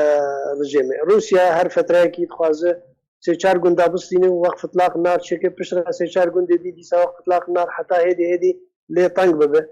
rejêmê. Rûsya her fetreyekî dixwaze sê çar gunda bistîne û wext fitlaq nar çêke, piştre sê çar gundê dî dîsa wext fitlaq nar heta hêdî hêdî lê teng bibe.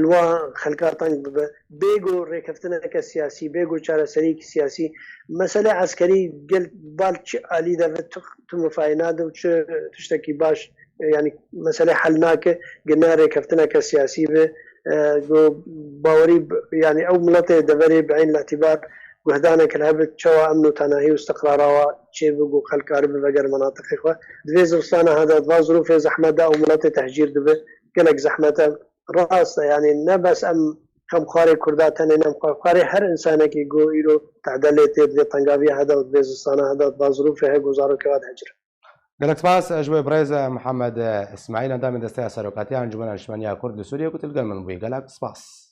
Li wan xelka teng bibe. Bê ku rêkeftineke siyasî, bê ku çareseriyekî siyasî, meselê eskerî gel bal çi alî de ve tu, tu mifayê nade û çi tiştekî baş, e, yanî meselê hel nake, gine rêkeftineke siyasî be, e, ku bawerî b-, yanî ew miletê deverê bi eyn îtîbar guhdanek li hebe çawa emn û tenahî û istiqrara wa çêbe ku xelk karibe veger menatiqê xwe. Di vê zivistana hede, di van zirûfê zehmet de ew miletê tehcîr dibe. Gelek zehmet e. Rast e, yanî ne bes em xem xwarê Kurda tenê, ne xem xwarê her însanekî ku îro tehde lê tê, di vê tengaviya hede û di vê zistana hede û di van zirûfê heye ku zarokê wa dihecire. Gelek spas ji wê birêz Mihemed Îsmaîl, endamê Desteya Serokatiya Encûmena Niştimaniya Kurd li Sûriyê ku tu li gel min bûyî. Gelek spas.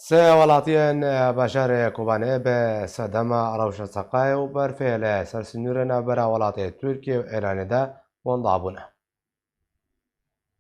Sê welatiyên bajarê Kobanê bi sedema rewşa seqayê û berfê li ser sînorê navbera welatê Tirkiye û Îranê de wenda bûne.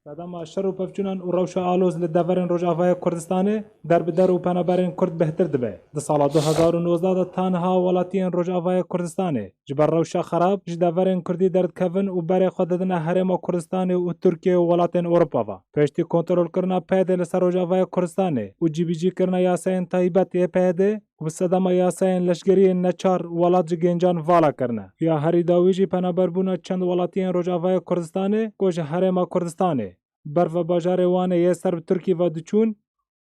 Sedema şer û pevçûnan û rewşa aloz li deverên Rojavayê Kurdistanê der bi der û penaberên Kurd bêhtir dibe. Di sala du hezar û nozdeh de tanha welatiyên Rojavayê Kurdistanê ji ber rewşa xerab ji deverên Kurdî derdikevin û berê xwe didine Herêma Kurdistanê û Tirkiye û welatên Ewropa ve. Piştî kontrolkirina PYD'ê li ser Rojavayê Kurdistanê û cîbicîkirina yasayên taybet yê PYD'ê, ku bi sedema yasayên leşkeriyên neçar welat ji gencan vala kirine. Ya herî dawî jî penaberbûna çend welatiyên Rojavayê Kurdistanê ku ji Herêma Kurdistanê, ber ve bajarê Wanê yê ser bi Tirkî ve diçûn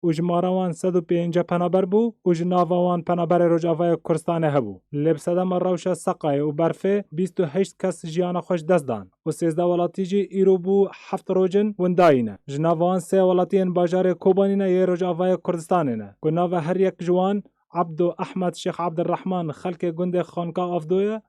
û jimara wan sed û pêncî penaber bû û ji nava wan penaberê Rojavayê Kurdistanê hebû. Lê bi sedema rewşa seqayê û berfê bîst û heşt kes jiyana xwe ji dest dan û sêzdeh welatî jî îro bû heft roj in windayî ne. Ji nava wan sê welatiyên bajarê Kobanî ne yê Rojavayê Kurdistanê ne, ku nava her yek ji wan Abdo Ehmed Şêx Abdurrahman xelkê gundê Xanka Avdo ye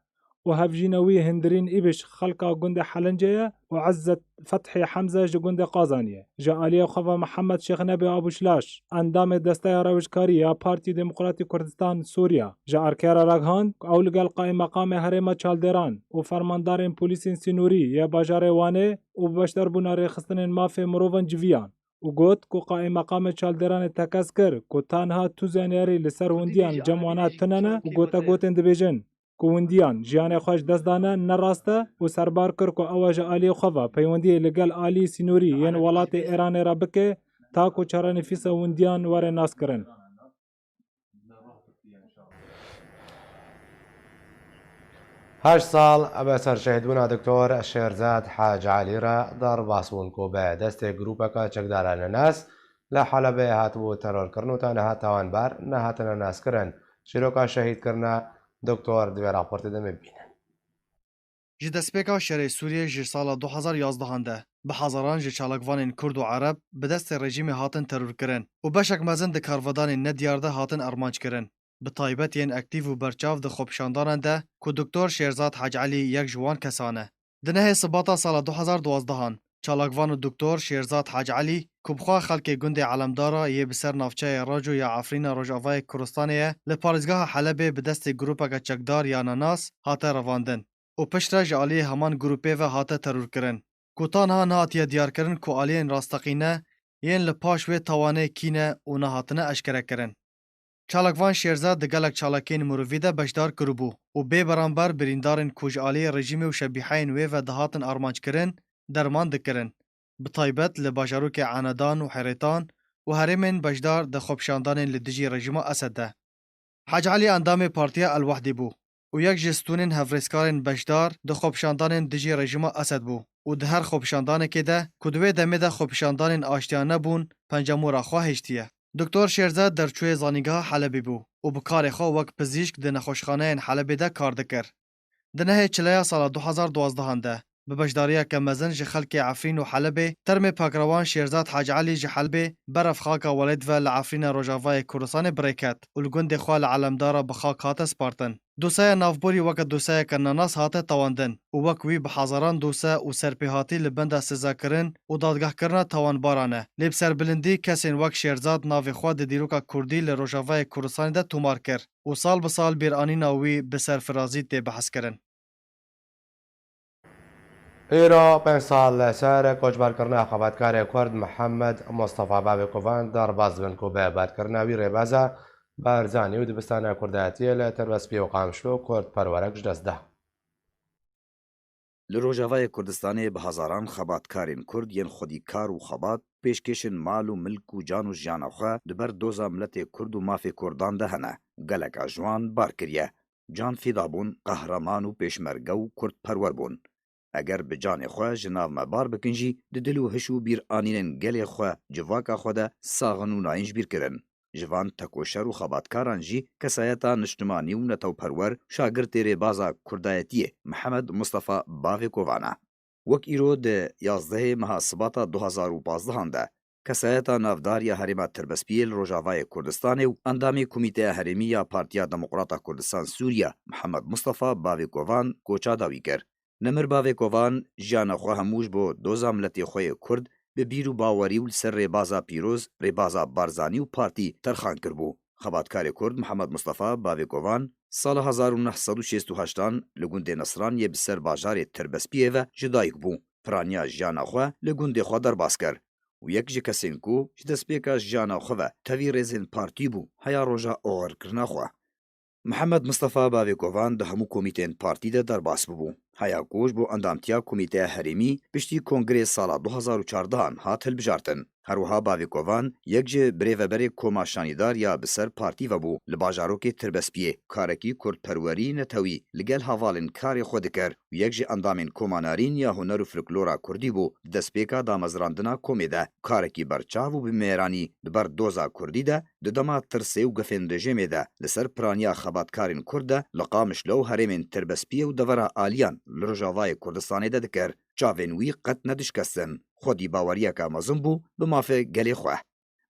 û hevjîna wî Hindirîn Îbiş xelka gundê Helincê ye û Izzet Fethî Hemze ji gundê Qazanî ye. Ji aliyê xwe ve Mihemed Şêx Nebî Abûşlaş, endamê Desteya Rewişkarî ya Partî Demokratî Kurdistan Sûriya, ji erkê re ragihan ku ew li gel qaîmeqamê herêma Çaldêran û fermandarên polîsên sînorî yê bajarê Wanê û bi beşdarbûna rêxistinên mafê mirovan civiyan û got ku qaîmeqamê Çaldêranê tekez kir ku ta niha tu zaniyarî li ser windiyan cem wana tune ne û gotegotên dibêjin ku windiyan jiyanê xwe ji dest dane ne rast e û serbar kir ku ew e ji aliyê xwe ve peywendiyê li gel aliyê sînorî yên welatê Îranê re bike ta ku çarenivîsa windiyan were naskirin. Heşt sal bi ser şehîdbûna Doktor Şêrzad Hac Elî re derbas bûn ku bi destê grûpeke çekdara nenas li Helebê hatibû terorkirin û ta niha tawanbar nehatine naskirin. Çîroka şehîdkirina Doktor di vê raportê de me bibînin. Ji destpêka şerê Sûriyê ji sala du hezar yazdehan de, bi hezaran ji çalakvanên Kurd û Ereb bi destê rejîmê hatin terorkirin û beşek mezin di karvedanên nediyar de hatin armanc kirin. Bi taybet yên aktîf û berçav di xwepişandanan de ku Doktor Şêrzad Hac Elî yek ji wan kesan e. Di nehê Sibata sala du hezar duwazdehan, çalakvan û Doktor Şêrzad Hac Elî, ku bi xwe xelkê gundê Elemdara yê bi ser navçeyê Raco ya Efrîna Rojavayê Kurdistanê ye, li parêzgeha Helebê bi destê grûpeke çekdar ya nenas hate revandin û piştre ji aliyê heman grûpê ve hate terorkirin. Ku ta niha nehatiye diyarkirin ku aliyên rasteqîne yên li paş wê tawanê kî ne û nehatine eşkerekirin. Çalakvan Şêrza di gelek çalakiyên mirovî de beşdar kiribû û bê beramber birîndarên ku ji aliyê rejîmê û şebîheyên wê ve dihatin armanckirin, derman dikirin, bi taybet li bajarokê Enedan û Herêtan û herêmên beşdar di xwepişandanên li dijî rejîma Esed de. Hec Elî endamê Partiya El Wehdê bû û yek ji stûnên hevrêzkarên beşdar di xwepişandanên dijî rejîma Esed bû û di her xwepişandanekê de ku di wê demê de xwepişandanên aştiya nebûn, pencemûra xwe hêştiye. Doktor Şêrze derçûyê Zanîngeha Helebê bû û bi karê xwe wek pizîşk di nexweşxaneyên Helebê de kar dikir. Di nehê Çileya sala du hezar duwazdeh de, bi beşdariyeke mezin ji xelkê Efrîn û Helebê, termê pakrewan Şêrzad Hec Elî ji Helebê beref xaka welêt ve li Efrîna Rojavayê Kurdistanê bi rê ket û li gundê xwe li Elemdara bi xak hate spartin. Doseya navborî weke doseyeke nenas hate tewandin û wek wî bi hezaran dose û serpêhatî li benda sizakirin û dadgehkirina tawanbaran e. Lê bi serbilindî kesên wek Şêrzad navê xwe di dîroka kurdî li Rojavayê Kurdistanê de tomar kir û sal bi sal bîranîna wî bi serfirazî tê behskirin. Îro pênc sal li ser koçberkirina xebatkarê Kurd Mihemed Mustafa Bavê Kovan derbas dibin ku bi berkirina wî rêbeza Barzanî û dibistana Kurdayetiyê li Tirbespiyê û Qamişlo Kurd perwerek ji dest da. Li Rojavayê Kurdistanê bi hezaran xebatkarên Kurd yên xwedî kar û xebat pêşkêşin mal û milk û can û jiyana xwe di ber doza miletê Kurd û mafê Kurdan de hene û geleka ji wan bar kiriye. Can fîda bûn, qehreman û pêşmerge û Kurdperwer bûn. Eger bi canê xwe ji nav me bar bikin jî, di dil û hiş û bîranînên gelê xwe civaka xwe de sax in û nayên ji bîr kirin. Ji van tekoşer û xebatkaran jî kesayeta niştimanî û netewperwer, şagirtê rêbaza Kurdayetiyê Mihemed Mustafa Bavê Kovan e. Wek îro di yazdehê meha Sibata du hezar û pazdeh de kesayeta navdar ya herêma Tirbespiyê li Rojavayê Kurdistanê û endamê Komîteya Herêmî ya Partiya Demokrata Kurdistan Sûriye Mihemed Mustafa Bavê Kovan koça dawî kir. Nemir Bavê Kovan jiyana xwe hemû ji bo doza miletê xwe yê Kurd bi bîr û bawerî û li ser rêbaza pîroz, rêbaza Barzanî û partî terxan kiribû. Xebatkarê Kurd Mihemed Mustafa Bavê Kovan sala hezar û neh sed û şêst û heştan li gundê Nesran yê bi ser bajarê Tirbespiyê ve ji dayik bû. Piraniya jiyana xwe li gundê xwe derbas kir û yek ji kesên ku ji destpêka jiyana xwe ve tevî rêzên partî bû, heya roja oxirkirina xwe. Mihemed Mistefa Bavê Kovan di hemû komîteyên partî de derbas bûbû. Heya ku ji bo endamtiya Komîteya Herêmî piştî Kongreyê sala du hezar û çardeh an hat hilbijartin. Her wiha Bavê Kovan yek ji birêveberê Koma Şanîdar ya bi ser partî ve bû li bajarokê Tirbespiyê. Karekî kurdperwerî netewî li gel hevalên karê xwe dikir û yek ji endamên Koma Narîn ya Huner û Folklora Kurdî bû di destpêka damezrandina komê de. Karekî berçav û bi mêranî di ber doza kurdî de di dema tirsê û gefên rejîmê de li ser piraniya xebatkarên Kurd de li Qamişlo û herêmên Tirbespiyê û devera aliyan li Rojavayê Kurdistanê de dikir. Çavên wî qet nedişkestin. Xwedî baweriyeke mezin bû bi mafê gelê xwe.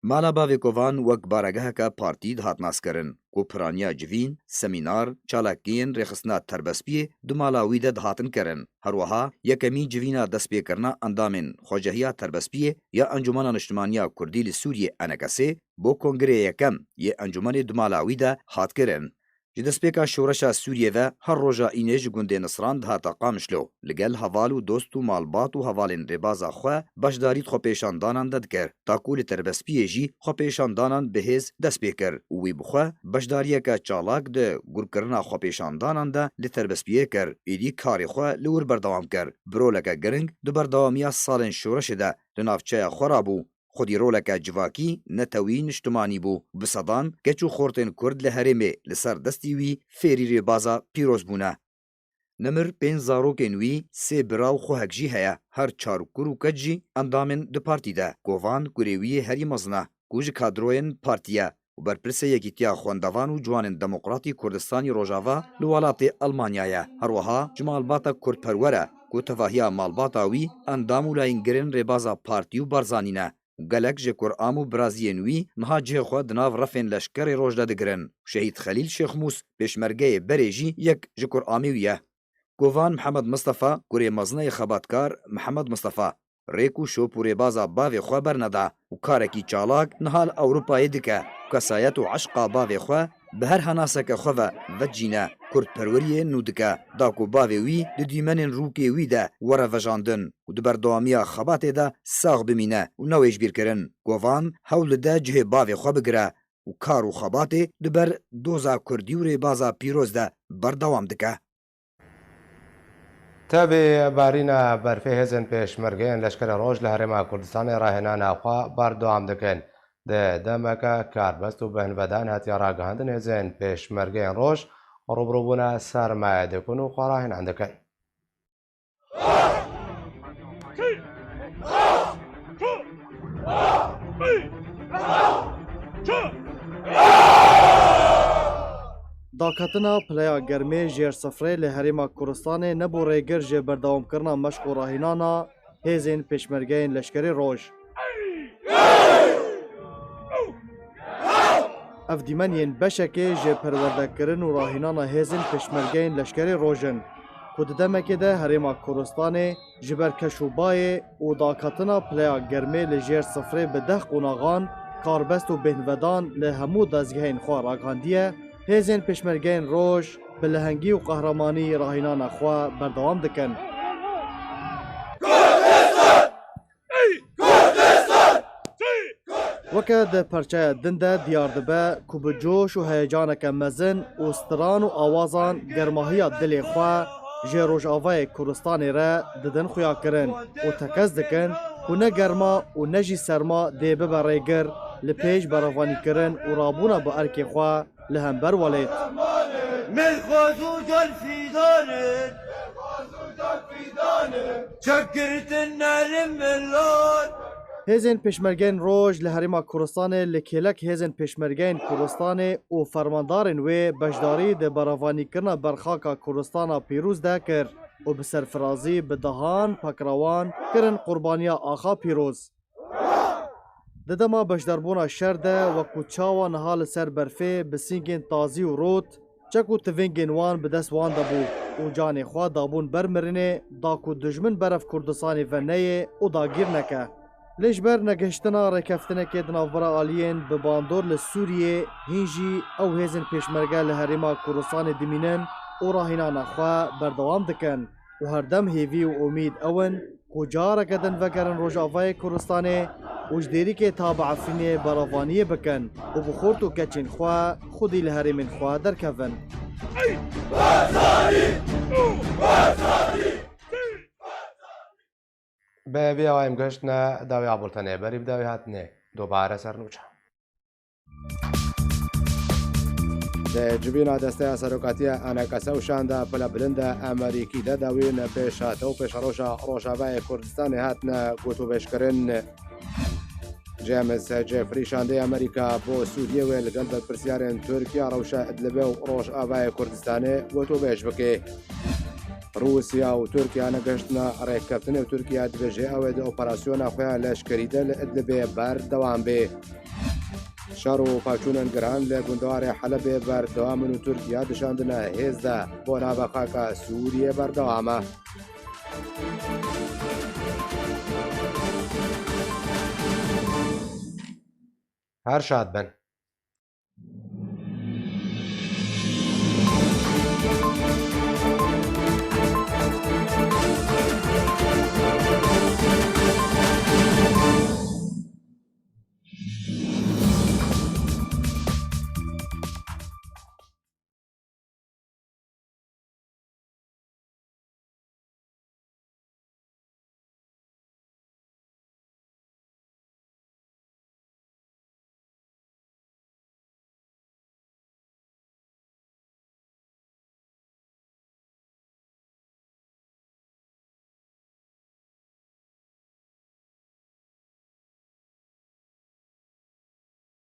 Mala Bavê Kovan wek baregeheke partî dihat naskirin, ku piraniya civîn, semînar, çalakiyên rêxistina Tirbespiyê di mala wî de dihatin kirin. Her wiha yekemîn civîna destpêkirina endamên Xwecehiya Tirbespiyê ya Encûmena Niştimaniya Kurdî li Sûriyê, ENKSê, bo kongreyê yekem yê encûmenê di mala wî de hat kirin. Ji destpêka şoreşa Sûriyê ve her roja înê ji gundê Nisran dihata Qamişlo. Li gel heval û dost û malbat û hevalên rêbaza xwe beşdarî di xwepêşandanan de dikir. Ta ku li Tirbespiyê jî xwepêşandanan bi hêz dest pê kir û wî bi xwe beşdariyeke çalak di gurkirina xwepêşandanan de li Tirbespiyê kir. Êdî karê xwe li wir berdewam kir. Bi roleke giring di berdewamiya salên şoreşê de di navçeya xwe rabû. Xwedî roleke civakî, netewî, niştimanî bû. Bi sedan keç û xortên Kurd li herêmê li ser destî wî fêrî rêbaza pîroz bûne. Nemir pênc zarokên wî, sê bira û xwehek jî heye. Her çar kur û keç jî endamên di partî de. Kovan kurê wî yê herî mezin e, ku ji kadroyên partî ye û berpirsê Yekîtiya Xwendevan û Ciwanên Demokratî Kurdistanî Rojava li welatê Elmanya ye. Her wiha ji malbata kurdperwer e, ku tevahiya malbata wî endam û layîngirên rêbaza partî û Barzanî ne. Gelek ji kuram û biraziyên wî niha cihê xwe di nav refên leşkerê roj de digirin. Şehîd Xelîl Şêxmûs, pêşmergeyê berê jî yek ji kuramê wî ye. Kovan Mihemed Mistefa, kurê mezin ê xebatkar Mihemed Mistefa, rêk û şop û rêbaza bavê xwe berneda û karekî çalak niha li Ewropayê dike û kesayet û eşqa bavê xwe bi her henaseke xwe ve vecîne. kurdperweriyê nû dike, da ku bavê wî di dîmenên rûkê wî de were vejandin û di berdewamiya xebatê de sax bimîne û newê ji bîr kirin. Govan hewl dide cihê bavê xwe bigire û kar û xebatê di ber doza kurdî û rêbaza pîroz de berdewam dike. Tevî barîna berfê hêzên pêşmergeyên leşkerê roj li Herêma Kurdistanê rahênana xwe berdewam dikin. Di demeke karbest û binvedan hatiye ragihandin, hêzên pêşmergeyên roj rûbirûbûna sermayê dikin û xwe rahênan dikin. Daketina pileya germê jêr sifrê li Herêma Kurdistanê nebû rêgir ji berdewamkirina meşq û rahînana hêzên pêşmergeyên leşkerê roj. Ev dîmen yên beşekê ji perwerdekirin û rahînana hêzên pêşmergeyên leşkerê roj in, ku di demekê de Herêma Kurdistanê ji ber keş û bayê û daketina pileya germê li jêr sifrê bi deh qonaxan karbest û bêhnvedan li hemû dezgehên xwe ragihandiye, hêzên pêşmergeyên roj bi lehengî û qehremanî rahînana xwe berdewam dikin. Weke di perçeya din de diyar dibe ku bi coş û heyecaneke mezin û stiran û awazan germahiya dilê xwe ji Rojavayê Kurdistanê re didin xuyakirin û tekez dikin ku ne germa û ne jî serma dê bibe rêgir li pêş berevanîkirin û rabûna bi erkê xwe li hember welêt. Mêrxwaz û can fîdan in. Çekgirtin nerin milan. Hêzên pêşmergeyên roj li Herêma Kurdistanê li kêlek hêzên pêşmergeyên Kurdistanê û fermandarên wê beşdarî di berevanîkirina berxaka Kurdistana pîroz de kir û bi serfirazî bi dehan pekrewan kirin qurbaniya axa pîroz. Di dema beşdarbûna şer de, wekû çawa niha li ser berfê bi sîngên tazî û rot, çek û tivingên wan bi dest wan de bû û canê xwe dabûn ber mirinê, da ku dijmin berev Kurdistanê ve neyê û dagîr neke. Lê ji ber negihiştina rêkeftinekê di navbera aliyên bi bandor li Sûriyê, hîn jî ew hêzên pêşmerge li Herêma Kurdistanê dimînin û rahînana xwe berdewam dikin û herdem hêvî û umîd ew in, ku careke din vegerin Rojavayê Kurdistanê û ji Dêrikê ta bi Efrînê berevaniyê bikin û bi xort û keçên xwe xwedî li herêmên xwe derkevin. Bi vê awayê em gihiştine dawî a bultenê, berî bi dawî hatinê dubare ser nûçe. Di civîna desteya serokatiya A N K S û şanda pila bilind a Amerîkî de dawîn pêşhate û pêşeroja Rojavayê Kurdistanê hatine gotûbêjkirin. James Jeffrey şandê Amerîka bo Sûriyê wê li gel berpirsiyarên Tirkiye rewşa Idlibê û Rojavayê Kurdistanê gotûbêj bike. Rûsya û Tirkiye negihiştine rêkeftinê û Tirkiye dibêje ew ê di operasyona xwe ya leşkerî de li Idlibê berdewam bê. Şer û pevçûnên giran li gundewarê Helebê berdewam in û Tirkiye di şandina hêz de bo navbexaka Sûriyê berdewam e. Her şad bin.